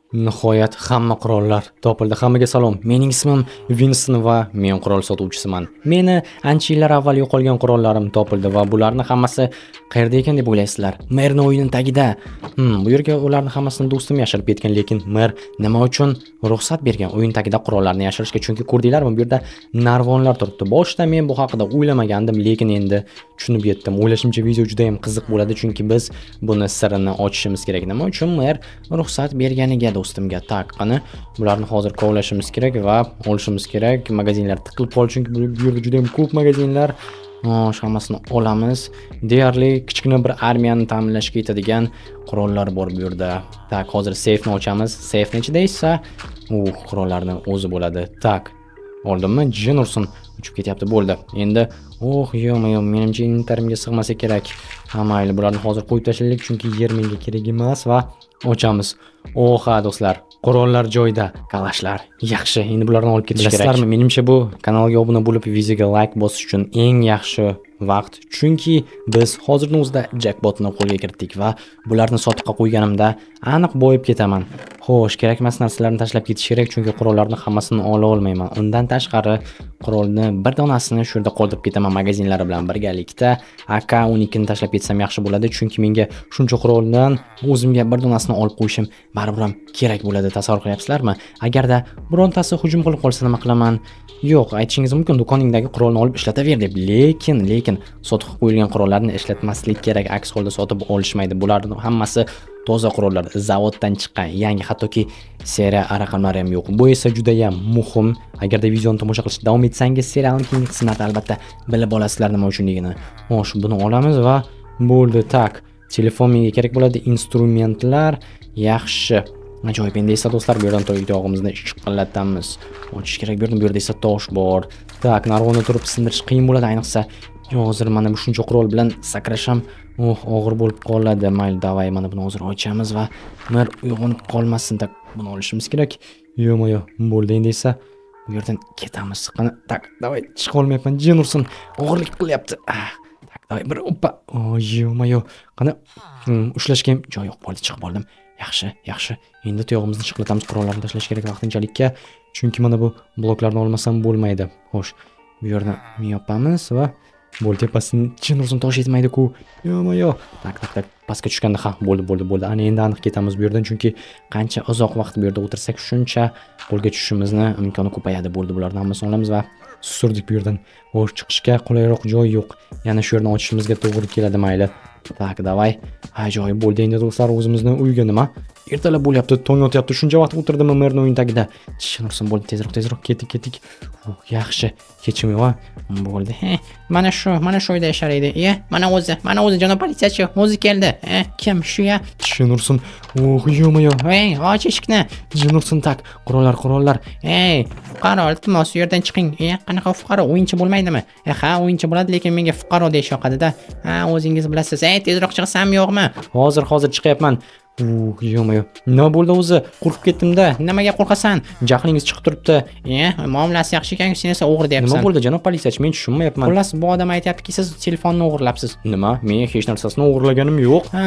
Nihoyat hamma qurollar topildi. Hammaga salom. Mening ismim Winston va men qurol sotuvchisiman. Meni ancha yillar avval yo'qolgan qurollarim topildi va bularni hammasi qayerda ekan deb o'ylaysizlar? Merni o'yini tagida. Bu yerga ularni hammasini do'stim yashirib ketgan, lekin mer nima uchun ruxsat bergan o'yin tagida qurollarni yashirishga? Chunki ko'rdinglarmi, bu yerda narvonlar turibdi. Boshida men bu haqida o'ylamagandim, lekin endi tushunib yetdim. O'ylashimcha video juda ham qiziq bo'ladi, chunki biz buni sirini ochishimiz kerak. Nima uchun mer ruxsat berganiga do'stimga. Tak, qani bularni hozir kovlashimiz kerak va olishimiz kerak. Magazinlar tiqilib qoldi, chunki bu yerda juda ham ko'p magazinlar. Xo'sh, hammasini olamiz. Deyarli kichkina bir armiyani ta'minlashga yetadigan qurollar bor bu yerda. Tak, hozir seyfni ochamiz. Seyfni ichida esa qurollarni o'zi bo'ladi. Tak, oldimmi? Jin ursin, uchib ketyapti, bo'ldi. Endi, oh, yo'q, menimcha inventarimga sig'masa kerak. Ha, mayli, bularni hozir qo'yib tashlaylik, chunki yer menga kerak emas va ochamiz. Oha, do'stlar, qurollar joyida, kalashlar. Yaxshi, endi bularni olib ketish kerak. Bilasizlarmi, menimcha bu kanalga obuna bo'lib, videoga like bosish uchun eng yaxshi vaqt, chunki biz hozirning o'zida jackpotni qo'lga kiritdik va bularni sotiqqa qo'yganimda aniq boyib ketaman. Xo'sh, kerak emas narsalarni tashlab ketish kerak, chunki qurollarni hammasini ola olmayman. Undan tashqari qurolni bir donasini shu yerda qoldirib ketaman magazinlari bilan birgalikda. AK-12 ni tashlab ketsam yaxshi bo'ladi, chunki menga shuncha quroldan o'zimga bir donasini olib qo'yishim baribir ham kerak bo'ladi. Tasavvur qilyapsizlarmi? Agarda birontasi hujum qilib qolsa nima qilaman? Yo'q, aytishingiz mumkin, do'koningdagi qurolni olib ishlataver deb, lekin sotiqqa qo'yilgan qurollarni ishlatmaslik kerak, aks holda sotib olishmaydi. Bularning hammasi toza qurollar, zavoddan chiqqan, yangi, hattoki seriya raqamlari ham yo'q. Bu esa juda ham muhim. Agarda videoni tomosha qilishda davom etsangiz, serialning keyingi qismlarida albatta bilib olasizlar nima uchunligini. Xo'sh, buni olamiz va bo'ldi. Tak, telefon menga kerak bo'ladi, instrumentlar yaxshi. Ajoyib, endi esa do'stlar, bu yerdan to'yog'imizni chiqillatamiz. Ochish kerak bu yerdan, bu yerda esa tosh bor. Tak, narvonni turib sindirish qiyin bo'ladi, ayniqsa hozir mana bu shuncha qurol bilan sakrash ham og'ir bo'lib qoladi. Mayli, давай mana buni hozir ochamiz va mer uyg'onib qolmasin. Tak, buni olishimiz kerak. Yo'ma-yo, bo'ldi, endi esa bu yerdan ketamiz. Qani, tak, давай, chiqa olmayapman, jin ursin, og'irlik qilyapti. Tak, давай, bir oppa. Yo'ma-yo, qani, ushlashga ham joy yo'q bo'ldi, chiqib oldim. Yaxshi, yaxshi. Endi tuyog'imizni chiqillatamiz, qurollarni tashlash kerak vaqtinchalikka, chunki mana bu bloklarni olmasam bo'lmaydi. Xo'sh, bu yerni yopamiz va bo'ldi, tepasini jin ursin, tosh yetmaydi-ku. Yo'ma-yo. Tak, tak, tak, pastga tushganda ha, bo'ldi, bo'ldi, bo'ldi. Ana endi aniq ketamiz bu yerdan, chunki qancha uzoq vaqt bu yerda o'tirsak, shuncha qo'lga tushishimizni imkoni ko'payadi. Bo'ldi, bularni hammasini olamiz va surdik bu yerdan. Xo'sh, chiqishga qulayroq joy yo'q. Yana shu yerni ochishimizga to'g'ri keladi, mayli. Tak, давай. Ajoyib bo'ldi endi do'stlar, o'zimizni uyga nima? Ertalab bo'lyapti, tong otyapti. Shuncha vaqt o'tirdimmi merni o'yin tagida? Jin ursin, bo'ldi, tezroq, tezroq ketdik, ketdik. Yaxshi. Hech kim yo'q. Bo'ldi. He, mana shu, mana shu uyda yashar edi. Iya, mana o'zi, mana o'zi janob politsiyachi, o'zi keldi. He, kim shu ya? Jin ursin. Oh, yo'ma-yo. Ey, och eshikni. Jin ursin, tak. Qurollar, qurollar. Ey, fuqaro, iltimos, u yerdan chiqing. E, qanaqa fuqaro, o'yinchi bo'lmaydimi? E, ha, o'yinchi bo'ladi, lekin menga fuqaro deyish yoqadi-da. Ha, o'zingiz bilasiz. Ey, tezroq chiqsam yo'qmi? Hozir, hozir chiqyapman. Yo'ma-yo. Nima bo'ldi o'zi? Qo'rqib ketdim-da. Nimaga qo'rqasan? Jahlingiz chiqib turibdi. E, muomalasi yaxshi ekan, sen esa o'g'ri deyapsan. Nima bo'ldi, janob politsiyachi? Men tushunmayapman. Xullas, bu odam aytyaptiki, siz telefonni o'g'irlabsiz. Nima? Men hech narsasini o'g'irlaganim yo'q. Ha,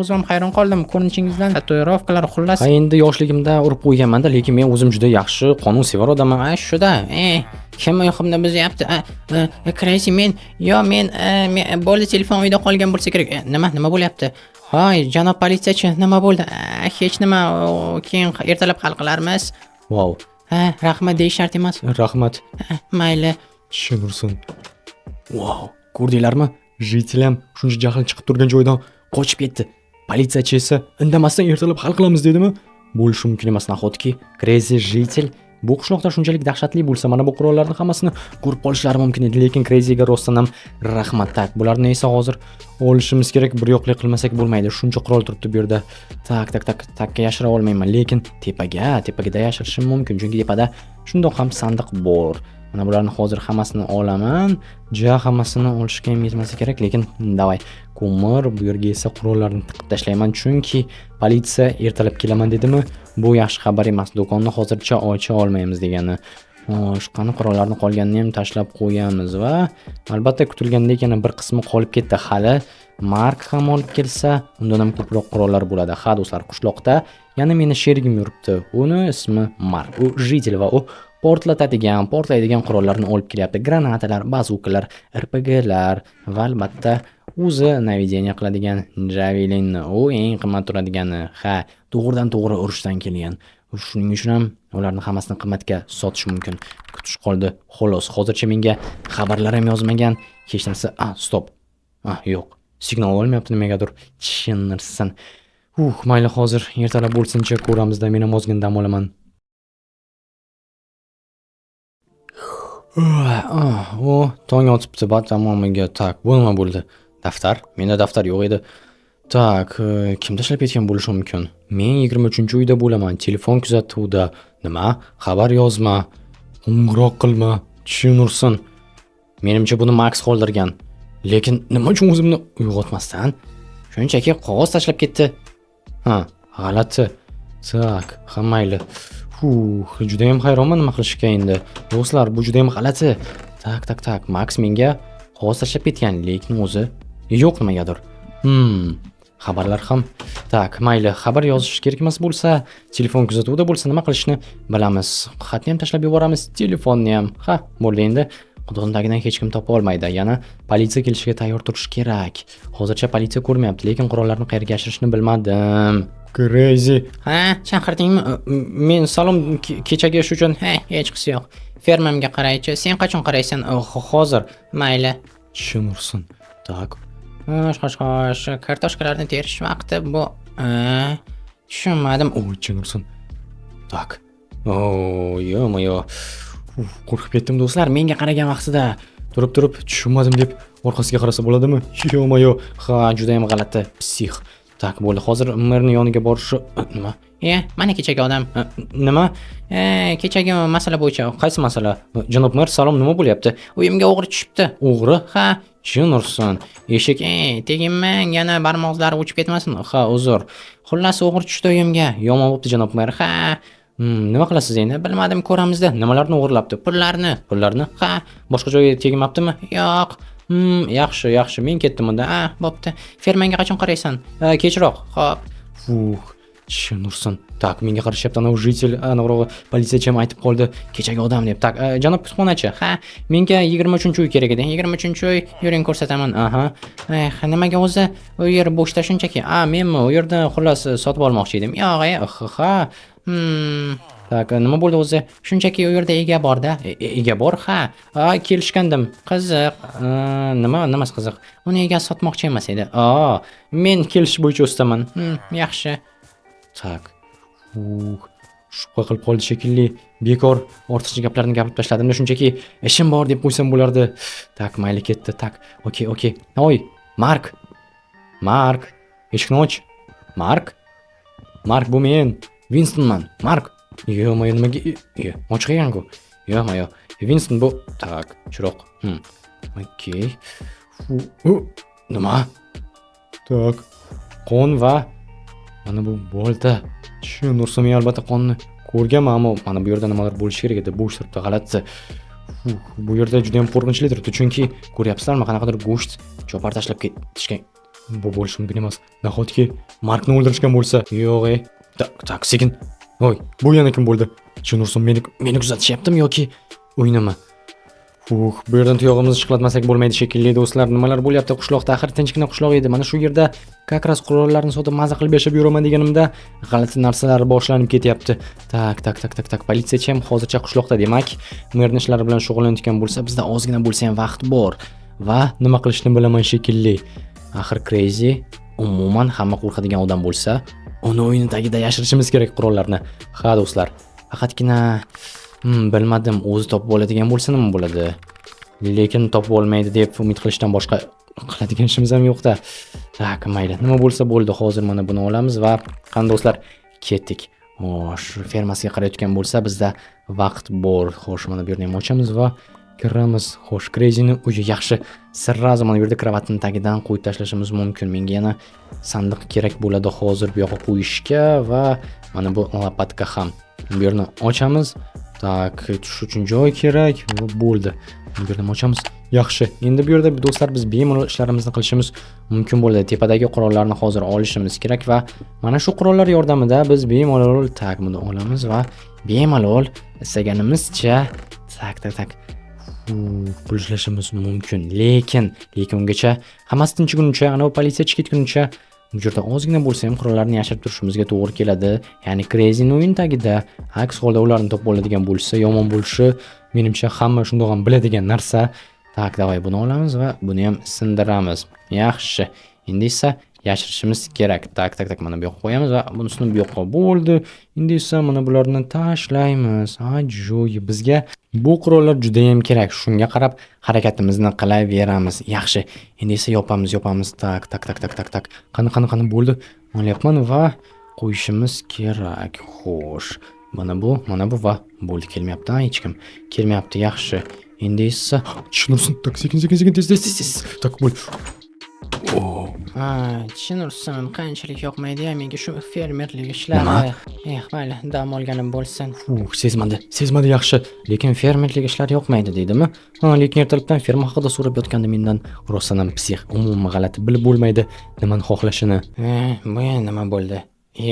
o'zim ham hayron qoldim ko'rinishingizdan. Tatuirovkalar, xullas. Ha, endi yoshligimda urib qo'yganman-da, lekin men o'zim juda yaxshi qonunsevar odamman. Ha, shuda. E, kim uyqumni buzyapti? Crazy men, yo men, men bo'ldi, telefon uyda qolgan bo'lsa kerak. E, nima, nima bo'lyapti? Hoy, janob politsiyachi, nima bo'ldi? Hech nima, keyin ertalab hal qilarmiz. Vau. Ha, rahmat deyish shart emas. Rahmat. Ha, mayli. Jin ursin. Vau, ko'rdinglarmi? Житель ham shuncha jahl chiqib turgan joydan qochib ketdi. Politsiyachi esa indamasdan ertalab hal qilamiz dedimi? Bo'lishi mumkin emas, nahotki Crazy Житель bu qishloqda shunchalik dahshatli bo'lsa, mana bu qurollarni hammasini ko'rib qolishlari mumkin edi, lekin Crazyga rostdan ham rahmat. Tak, bularni esa hozir olishimiz kerak, bir yoqlik qilmasak bo'lmaydi. Shuncha qurol turibdi bu yerda. Tak, tak, tak, takka yashira olmayman, lekin tepaga, tepagada yashirishim mumkin, chunki tepada shundoq ham sandiq bor. Mana bularni hozir hammasini olaman. Ja hammasini olishga ham yetmasa kerak, lekin давай. Ko'mir, bu yerga esa qurollarni tiqib tashlayman, chunki politsiya ertalab kelaman dedimi? Bu yaxshi xabar emas. Do'konni hozircha ocha olmaymiz degani. Xo'sh, qani qurollarni qolganini ham tashlab qo'yamiz va albatta kutilgandek yana bir qismi qolib ketdi. Hali Mark ham olib kelsa, undan ham ko'proq qurollar bo'ladi. Ha do'stlar, qishloqda yana meni sherigim yuribdi. Uni ismi Mark. U житель va u portlatadigan, portlaydigan qurollarni olib kelyapti. Granatalar, bazukalar, RPGlar va albatta o'zi наведение qiladigan Javelinni. U eng qimmat turadigani. Ha, to'g'ridan to'g'ri urushdan kelgan. Shuning uchun ham ularni hammasini qimmatga sotish mumkin. Kutish qoldi xolos. Hozircha menga xabarlar ham yozmagan. Hech narsa. Ah, стоп. Ah, yo'q. Signal olmayapti nimagadir. Tushunirsin. Mayli, hozir ertalab bo'lsincha ko'ramizda, men ham ozgina dam olaman. O, tong otibdi bat tamomiga. Так, bu nima bo'ldi? Daftar? Menda daftar yo'q edi. Так, kim tashlab ketgan bo'lishi mumkin? Men 23-uyda bo'laman. Telefon kuzatuvda. Nima? Xabar yozma. Qo'ng'iroq qilma. Tushunursin. Menimcha buni Max qoldirgan. Lekin nima uchun o'zimni uyg'otmasdan shunchaki qog'oz tashlab ketdi? Ha, g'alati. Так, ha mayli. Juda ham hayronman nima qilishga endi. Do'stlar, bu juda ham g'alati. Так, так, так. Max menga qog'oz tashlab ketgan, lekin o'zi yo'q nimagadir. Xabarlar ham. Так, mayli, xabar yozish kerak emas bo'lsa, telefon kuzatuvida bo'lsa nima qilishni bilamiz. Xatni ham tashlab yuboramiz, telefonni ham. Ha, bo'ldi endi. Quduqning tagidan hech kim topa olmaydi. Yana politsiya kelishiga tayyor turish kerak. Hozircha politsiya ko'rmayapti, lekin qurollarni qayerga yashirishni bilmadim. Crazy. Ha, chaqirdingmi? Men salom kechagi ish uchun. Ha, hechqisi yo'q. Fermamga qaraychi. Sen qachon qaraysan? Hozir. Mayli. Tushunursin. Так. Xo'sh, xo'sh, xo'sh. Kartoshkalarni terish vaqti bu. Tushunmadim. Oy, tushunursin. Так. O, ё-моё. Qo'rqib ketdim do'stlar. Menga qaragan vaqtida turib-turib tushunmadim deb orqasiga qarasa bo'ladimi? Ё-моё. Ha, juda ham g'alati, псих. Так, bo'ldi. Hozir merning yoniga borishi nima? Mana kechagi odam. Nima? Kechagi masala bo'yicha. Qaysi masala? Janob mer, salom, nima bo'lyapti? Uyimga o'g'ri tushibdi. O'g'ri? Ha. Tushunursin. Eshik Teginmang, yana barmoqlari uchib ketmasin. Ha, uzr. Xullas, o'g'ri tushdi uyimga. Yomon bo'pti, janob mer. Ha. Nima qilasiz endi? Bilmadim, ko'ramizda. Nimalarni o'g'irlabdi? Pullarni. Pullarni? Ha. Boshqa joyga tegmabdimi? Yo'q. Yaxshi, yaxshi. Men ketdim unda. Ha, bo'pti. Fermangga qachon qaraysan? Kechroq. Xo'p. Fuh, tushunursin. Так, menga qarashyapti anavi житель, anavi politsiyachi ham aytib qoldi, kechagi odam deb. Так, janob kutubxonachi, Ha, menga 23-uy kerak edi. 23-uy, yuring ko'rsataman. Aha. Nimaga o'zi u yer bo'shda shunchaki? A, menmi u yerda xullas sotib olmoqchi edim. Yo'q, Ha. Так, nima bo'ldi o'zi? Shunchaki u yerda ega bor-da. Ega bor? Ha. Ha, kelishgandim. Qiziq. Nima, nimasi qiziq? Uni egasi sotmoqchi emas edi. A, men kelishish bo'yicha ustaman. Yaxshi. Так. Shubha qilib qoldi shekilli. Bekor ortiqcha gaplarni gapirib tashladim-da, shunchaki ishim bor deb qo'ysam bo'lardi. Так, mayli ketdi. Так, okey, okey. Oy, Mark. Mark, eshikni och. Mark. Mark, bu men. Winstonman. Mark. Yo-moyo, nimaga? Ochiq ekan-ku. Yo-moyo. Winston bu. Так, chiroq. Okey. Nima? Так. Qon va mana bu bolta. Tushunursin, men albatta qonni ko'rganman, ammo mana bu yerda nimalar bo'lishi kerak edi. Bo'sh turibdi, g'alati. Bu yerda juda ham qo'rqinchli turibdi, chunki ko'ryapsizlarmi, qanaqadir go'sht chopar tashlab ketishgan. Bu bo'lishi mumkin emas. Nahotki Markni o'ldirishgan bo'lsa? Yo'q, Так, так, sekin. Oy, bu yana kim bo'ldi? Tushunursin, meni kuzatishyaptimi yoki uynimi? Bu yerdan tuyog'imizni shiqlatmasak bo'lmaydi shekilli do'stlar. Nimalar bo'lyapti qishloqda? Axir tinchgina qishloq edi. Mana shu yerda как раз qurollarni sotib maza qilib yashab yuraman deganimda g'alati narsalar boshlanib ketyapti. Так, так, так, так, так. Politsiyachi ham hozircha qishloqda, demak, merning ishlari bilan shug'ullanayotgan bo'lsa, bizda ozgina bo'lsa ham vaqt bor. Va nima qilishni bilaman shekilli. Axir Crazy umuman hamma qo'rqadigan odam bo'lsa, uni o'yini tagida yashirishimiz kerak qurollarni. Ha do'stlar, faqatgina bilmadim, o'zi topib oladigan bo'lsa nima bo'ladi? Lekin topib olmaydi deb umid qilishdan boshqa qiladigan ishimiz ham yo'q-da. Tak, mayli, nima bo'lsa bo'ldi. Hozir mana buni olamiz va qani do'stlar, ketdik. Xo'sh, fermasiga qarayotgan bo'lsa bizda vaqt bor. Xo'sh, mana bu yerni ham ochamiz va kiramiz. Xo'sh, Crazyni uyi yaxshi. Sразу mana bu yerda kravatning tagidan qo'yib tashlashimiz mumkin. Menga yana sandiq kerak bo'ladi hozir bu yoqqa qo'yishga va mana bu lopatka ham. Bu yerni ochamiz. Так, tushish uchun joy kerak va bo'ldi. Bu yerdan ochamiz. Yaxshi. Endi bu yerda, do'stlar, biz bemalol ishlarimizni qilishimiz mumkin bo'ladi. Tepadagi qurollarni hozir olishimiz kerak va mana shu qurollar yordamida biz bemalol, так, buni olamiz va bemalol istaganimizcha, так, так, так, pul ishlashimiz mumkin. Lekin ungacha, hammasi tinchigunicha, anavi politsiyachi ketgunicha bu yerda ozgina bo'lsa ham qurollarni yashirib turishimizga to'g'ri keladi. Ya'ni Crazyni o'yin tagida, aks holda ularni topib oladigan bo'lsa, yomon bo'lishi, menimcha, hamma shundoq ham biladigan narsa. Так, давай buni olamiz va buni ham sindiramiz. Yaxshi. Endi esa yashirishimiz kerak. Так, так, так, mana bu yoqqa qo'yamiz va bunisini bu yoqqa, bo'ldi. Endi esa mana bularni tashlaymiz. Ajoyib. Bizga bu qurollar juda ham kerak. Shunga qarab harakatimizni qilaveramiz. Yaxshi. Endi esa yopamiz, yopamiz. Так, так, так, так, так, так. Qani, qani, qani, bo'ldi. Olyapman va qo'yishimiz kerak. Xo'sh. Mana bu, mana bu va bo'ldi, kelmayapti, ha, hech kim. Kelmayapti, yaxshi. Endi esa tushunursin. Так, sekin, sekin, sekin, tez, tez, tez, tez. Так, bo'ldi. Ha, chin ursin, qanchalik yoqmaydi-ya menga shu fermerlik ishlari. Nima? Eh, mayli, dam olganim bo'lsin. Uf, sezmadi. Sezmadi, yaxshi. Lekin fermerlik ishlari yoqmaydi deydimi? Ha, lekin ertalabdan ferma haqida so'rab yotgandi mendan. Rostdan ham псих, umuman g'alati, bilib bo'lmaydi nimani xohlashini. Eh, bu endi nima bo'ldi? E?